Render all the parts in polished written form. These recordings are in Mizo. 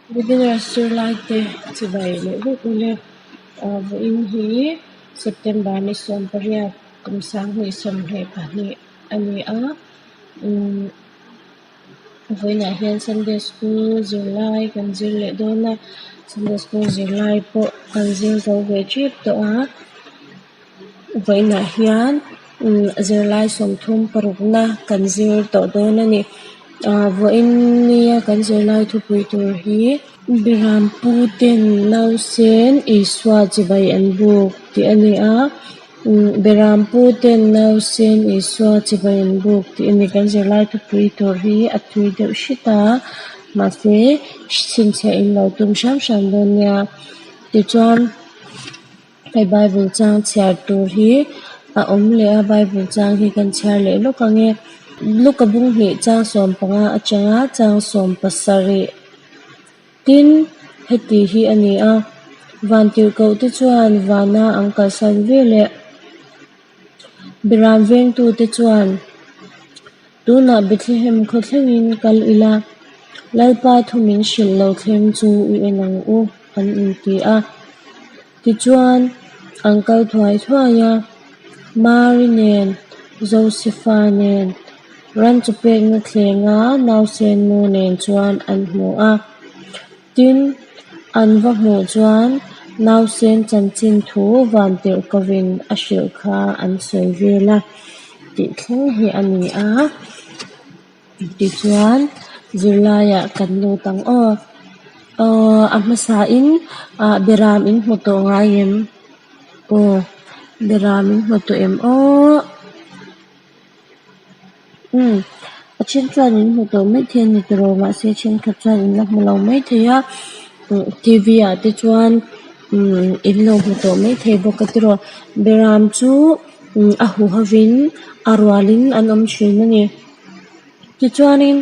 Beginners zirlaite chibai leh vek ule. Vawiin hi September ni 18 kum 2022 a ni a. Vawiinah hian Sunday School zirlai kan zir leh dawn a, Sunday School zirlai pawh kan zir zo ve tep tawh a. Vawiinah hian zirlai 36na kan zir tawh dawn a ni. Vawiin nia kan zirlai thupui tur hi Beram puten nausen Isua chibai an buk tih a ni a. Beram puten nausen Isua chibai an buk tih a ni. Kan zirlai thupui tur hi a tui deuh hret a, mahse chhinchhiah in lo tum hram hram dawn nia. Tichuan. Hei bible chang chhiar tur hi a awm leh a bible chang hi kan chhiar leh lawk ang e luka bung hnih chang 15 atanga chang 17 tin heti hi a ni a vantirhkoh te chuan vana an kalsan veleh beram vengtute chuan tunah Bethlehem khaw thlengin kal ila Lalpa thu min hrilh lo thleng chu i en ang u an inti a. Tichuan, an kal thuai thuai a, Mari nen, Josefa nen, ran chaw pekna thlenga nausen nu nen chuan an hmu a. Tin, an va hmuh chuan nausen chanchin thu vantirhkovin a hrilh kha an sawi vel a tih thleng hi a ni a. Tichuan, zirlaiah kan lut ang aw. Aw, a hmasain ah beram in hmu tawh ngai em? Aw, beram in hmu tawh em aw? Umm, a then chuan in hmu tawh maithei a ni tawh mahse thenkhat chuan in la hmu lo maithei a. T_V ah te chuan umm in lo hmu tawh maithei bawk a tiraw. Beram chu a huhovin a rualin an awm thin a ni. Tichuanin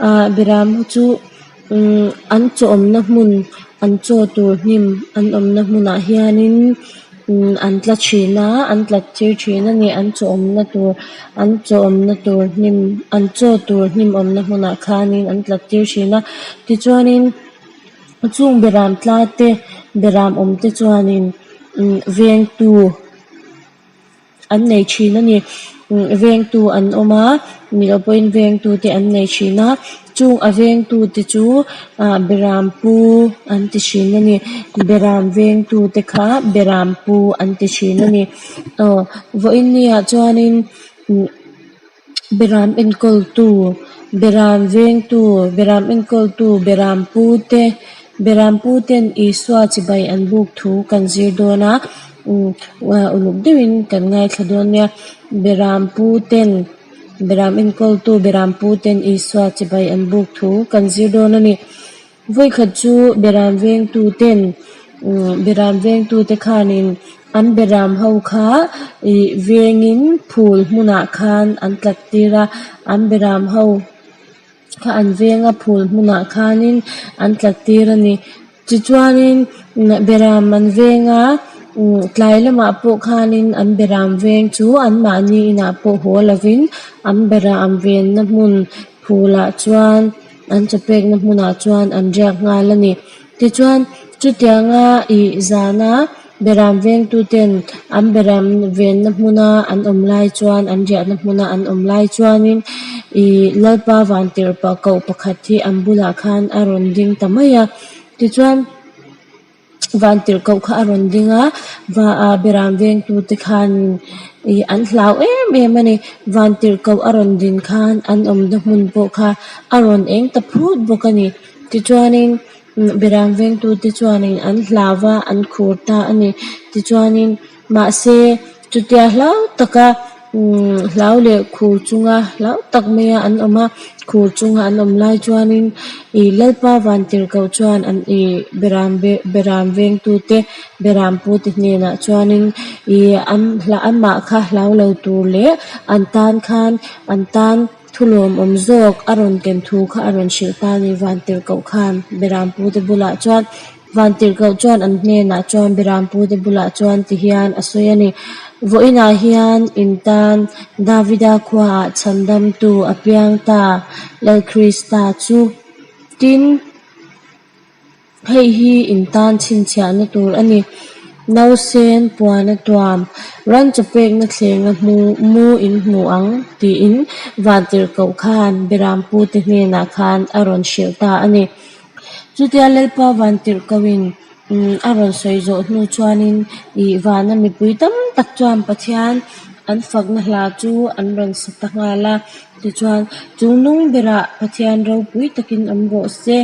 ah beram ho chu umm an chaw awmna hmun an chaw tur hnim an awmna hmunah hianin umm an tla thin a an tlat tir thin a ni an chaw awmna tur an chaw awmna tur hnim an chaw tur hnim awmna hmunah khanin an tlat tir thin a tichuanin chung beram tla te beram awm te chuanin umm vengtu. an nei thin a ni vengtu an awm a ni loh pawhin vengtu te an nei thin a chung a vengtu te chu ah beram pu an ti thin a ni beram vengtu te kha beram pu an ti thin a ni aw vawiin ni ah chuanin umm beram enkawl tu beram vengtu beram enkawl tu beram pu te beram pu ten Isua chibai an buk thu kan zir dawn a umm uluk deuhin kan ngaithla dawn nia beram pu ten beram enkawl tu beram pu ten Isua chibai an buk thu kan zir dawn a ni. Vawikhat chu beram vengtu ten beram vengtu te khanin an beram ho kha ih vengin phul hmunah khan an tlat tir a, an beram ho kha an veng a phul hmunah khanin an tlat tir a ni. Tichuanin beram an veng a tlai lamah pawh khanin an beram veng chu anmahni inah pawh haw lovin an beram venna hmun phulah chuan an chaw pekna hmunah chuan an riak nghal a ni. Tichuan chutianga ih zana beram vengtuten an beram venna hmuna an awm lai chuan an riahna hmuna an awm lai chuanin ih Lalpa vantirh koh pakhat hi an bulah khan a rawn ding ta mai a. Tichuan. Vantirhkoh kha a rawn ding a, va ah beram vengtute khan ih an hlau em em a ni. Vantirhkoh a rawn din khan an awmna hmun pawh kha a rawn eng ta phut bawk a ni. Tichuanin beram vengtute chuanin an hlau va, an khur ta a ni. Tichuanin mahse chutia hlau taka Hlau leh khur chunga hlau tak maia an awm a, khur chunga an awm lai chuanin ih Lalpa Vantirhkoh chuan an ih beram beram vengtute beram pute hnenah chuanin ih an amah kha hlau lo tur leh an tan khan an tan thulawmawm zawk a rawn ken thu kha a rawn hrilh ta a ni Vantirhkoh khan beram pute bulah chuan. Vantirhkoh chuan an hnenah chuan Berampute bulah chuan ti hian a sawi a ni, Vawiinah hian in tan Davida khuaah chhandamtu a piang ta, Lal Krista chu. Tin. Hei hi in tan chhinchhiahna tur a ni. Nausen puana tuam, ran chaw pekna thlenga hmu mu in hmu ang, tiin Vantirhkoh khan Berampute hnenah khan a rawn hrilh ta a ni. Chutia Lalpa Vantirhkohin a rawn sawi zawh hnu chuanin ih vana mipui tam tak chuan Pathian an fakna hla chu an rawn sa ta nghal a. Tichuan, chungnung berah Pathian ropui takin awm rawh se,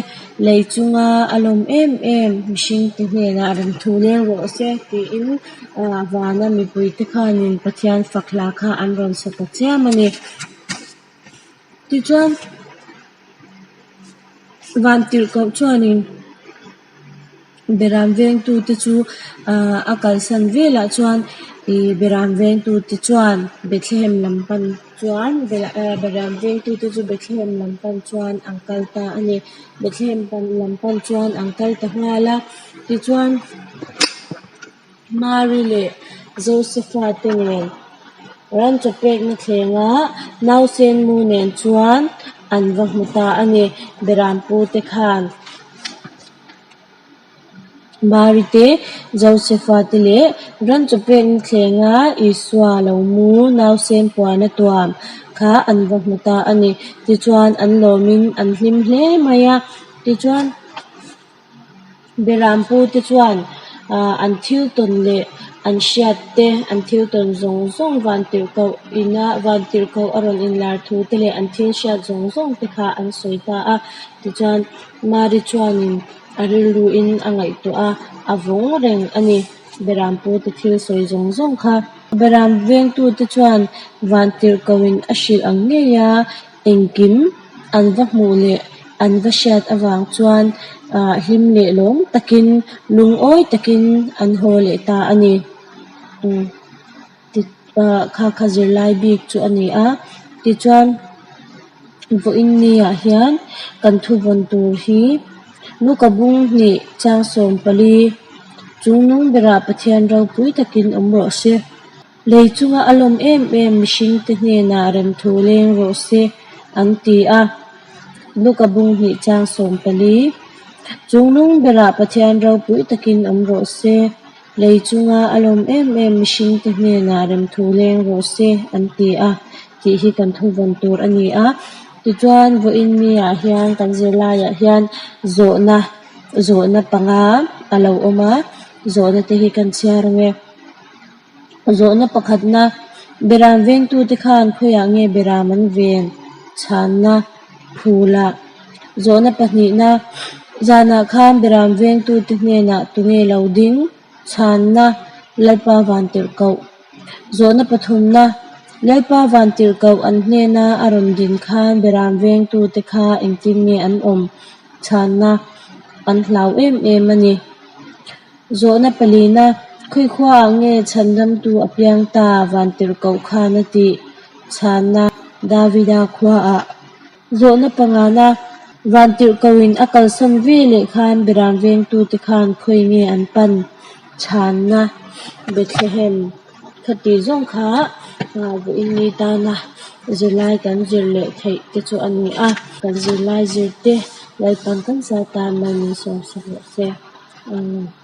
lei chunga a lawm em em mihringte hnenah remthu leng rawh se tiin vana mipuite khanin Pathian fak hla kha an rawn sa ta chiam a ni. Tichuan, Vantirhkoh chuanin Beram vengtute chu a kalsan velah chuan ih Beram vengtute chuan Bethlehem lam pan chuan Beram vengtute chu Bethlehem lam pan chuan an kal ta a ni. Bethlehem pan lam pan chuan an kal ta nghal a, tichuan Mari leh Josefa te nen ran chaw pekna thlenga nausen mu nen chuan an va hmu ta a ni. Beram pute khan Mari te, Josefa te leh ran chaw pekna thlenga Isua lo mu nausen puana tuam kha an va hmu ta a ni. Tichuan an lawmin an hlim hle mai a. Tichuan. Berampute chuan an thil tawn leh an hriat te, an thil tawn zawng zawng vantirhkoh ina vantirhkoh a rawn inlar thu te leh an thil hriat zawng zawng te kha an sawi ta a. Tichuan, Mari chuanin a rilruin a ngaihtuah a, a vawng reng a ni, Berampute thil sawi zawng zawng kha. Beram vengtute chuan vantirhkohin a hrilh ang ngei a, Engkim an va hmuh leh an va hriat avang chuan hlim leh lawm takin, lungawi takin an haw leh ta a ni. Kha kha zirlai bik chu a ni a. Tichuan, vawiin niah hian kan thuvawn tur hi Luka bung hnih chang 14, Chungnung berah Pathian ropui takin awm rawh se. Lei chunga a lawm em em mihringte hnenah remthu leng rawh se, an ti a. Luka bung hnih chang 14. Chungnung berah Pathian ropui takin awm rawh se, lei chunga a lawm em em mihringte hnenah remthu leng rawh se, an ti a, tih hi kan thuvawn tur a ni a. Tichuan, vawiin miah hian kan zirlaiah hian zawhna, zawhna panga a lo awm a, zawhna te hi kan chhiar ang e. Zawhna pakhatna, Beram vengtute khan khawiah nge beram an ven? Chhanna, Phulah. Zawhna pahnihna, Zanah khan beram vengtute hnenah tunge lo ding? Chhanna, Lalpa Vantirhkoh. Zawhna pathumna, Lalpa Vantirhkoh an hnena a rawn din khan beram vengtute kha engtin nge an awm? Chhanna, An hlau em em a ni. Zawhna palina, Khawi khuaah nge chhandamtu a piang ta Vantirhkoh khan a tih? Chhanna, Davida khuaah. Zawhna pangana, Vantirhkohin a kalsan ve leh khan Beram vengtute khan khawi nge an pan? Chhanna, Bethlehem. Khati zawng kha vawiin ni tana zirlai kan zir leh theih te chu a ni a. Kan zirlai zirte Lalpan kan zat tan mal min sawmsak rawh se. Amen.